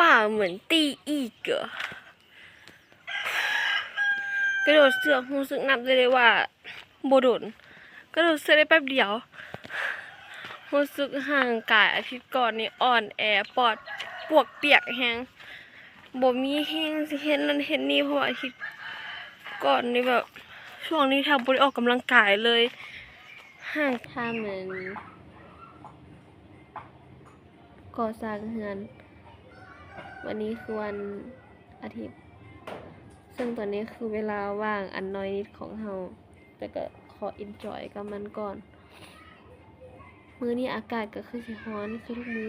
ອ່າ ເໝືອນຕີອີກເກືອ ກະໂດດເຊືອກ ຮູ້ສຶກນັບໄດ້ເລີຍວ່າບໍ່ດົນ ກະໂດດເຊືອກໄດ້ແປັບດຽວ ຮູ້ສຶກຮ່າງກາຍອາທິດກ່ອນນີ້ອ່ອນແອ ປອດ ປວກປຽກແຮງ ບໍ່ມີແຮງຊິເຮັດນັ້ນເຮັດນີ້ ເພາະວ່າອາທິດກ່ອນນີ້ແບບ ຊ່ວງນີ້ແທບບໍ່ໄດ້ອອກກຳລັງກາຍເລີຍ ຮ່າງ ຖ້າແມ່ນ ກໍ່ສ້າງເຮືອນ ວັນນີ້ຄືວັນອາທິດ ເຊິ່ງຕອນນີ້ຄືເວລາວ່າງອັນນ້ອຍນິດຂອງເຮົາ ແຕ່ກະຂໍເອັນຈອຍກັບມັນກ່ອນ ມື້ນີ້ອາກາດກະຄືຊິຮ້ອນຄືທຸກມື້.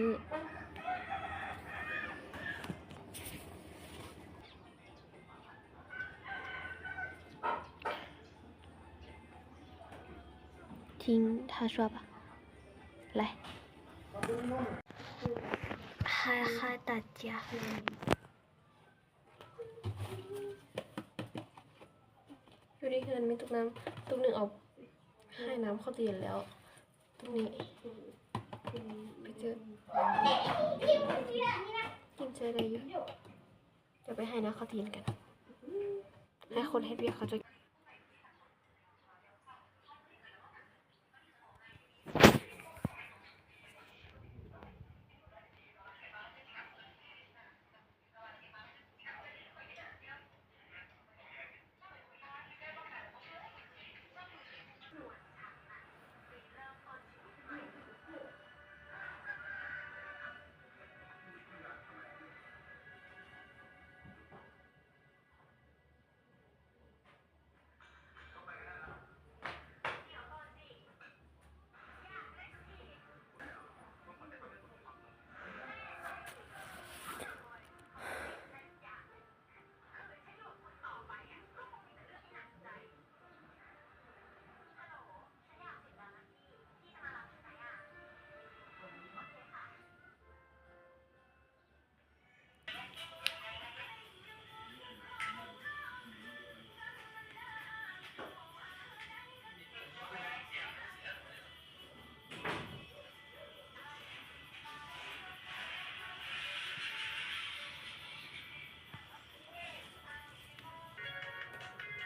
听他说吧，来。嗨，嗨，大家。 ຢູ່ໃນເຮືອນມີຕຸກນ້ຳ ຕຸກໜຶ່ງເອົາໃຫ້ນ້ຳເຂົ້າຕີນແລ້ວ ຕຸກນີ້ ໄປເຈີ ກິນໃຊ້ໄດ້ຢູ່. ດຽວໄປໃຫ້ນ້ຳເຂົ້າຕີນກັນ ໃຫ້ຄົນເຮັດວຽກເຂົາເຈົ້າ.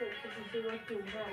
ໂອ້ ຄືຊິຊື່ວ່າຈູງໄດ້.